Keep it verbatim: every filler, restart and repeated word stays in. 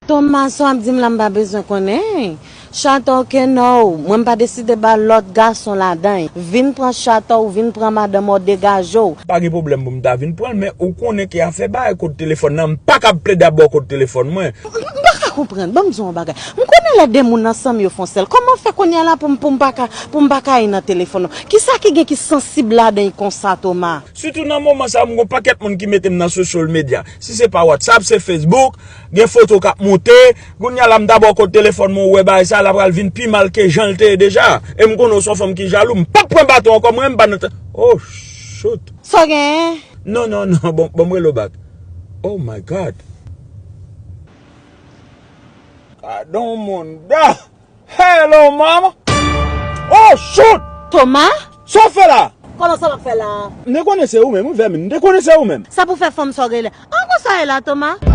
Thomas, sa w ap di m la, m pa bezwen konnen. Chata w ke non, mwen m pa deside ba lòt gason ladan. Vin pran chata w, vin pran madanm w, degaje w. Pa gen pwoblèm pou m ta vin pran l, men ou konnen ke afè bagay kòd telefòn nan, m pa kab plede ap ba w kòd telefòn mwen. M pa ka konprann. Ban m di w yon bagay. M konnen lè de moun ansanm yo fè yon sèl. Kòman fè kounye a la pou m, pou m pa ka, pou m pa ka ale nan telefòn nan? Kisa ki gen ki sansib ladan l konsa, Thomas? Sitou nan moman sa a, m gon pakèt moun ki mete m nan social media. Si se pa WhatsApp, se Facebook, gen foto k ap monte. Kounye a la, m ta ba w kòd telefòn mwen, ou wè bagay sa a, l ap pral vin pi mal ke jan l te ye deja. E m konnen w se yon fanm ki jalou. M p ap pran baton ankò, mwen, m pa nan te-, oh, shoot. Sa w genyen? Non, non, non, bon, bon, m rele w back. Oh my God. Gadon moun da. Hello, mama. Oh, shoot! Thomas? Sa w fè la? Kòman sa m ap fè la? M te konnen se ou menm, wi, Vèmin. M te konnen se ou menm. Sa pou fè fanm sa w rele. An, konsa e la, Thomas?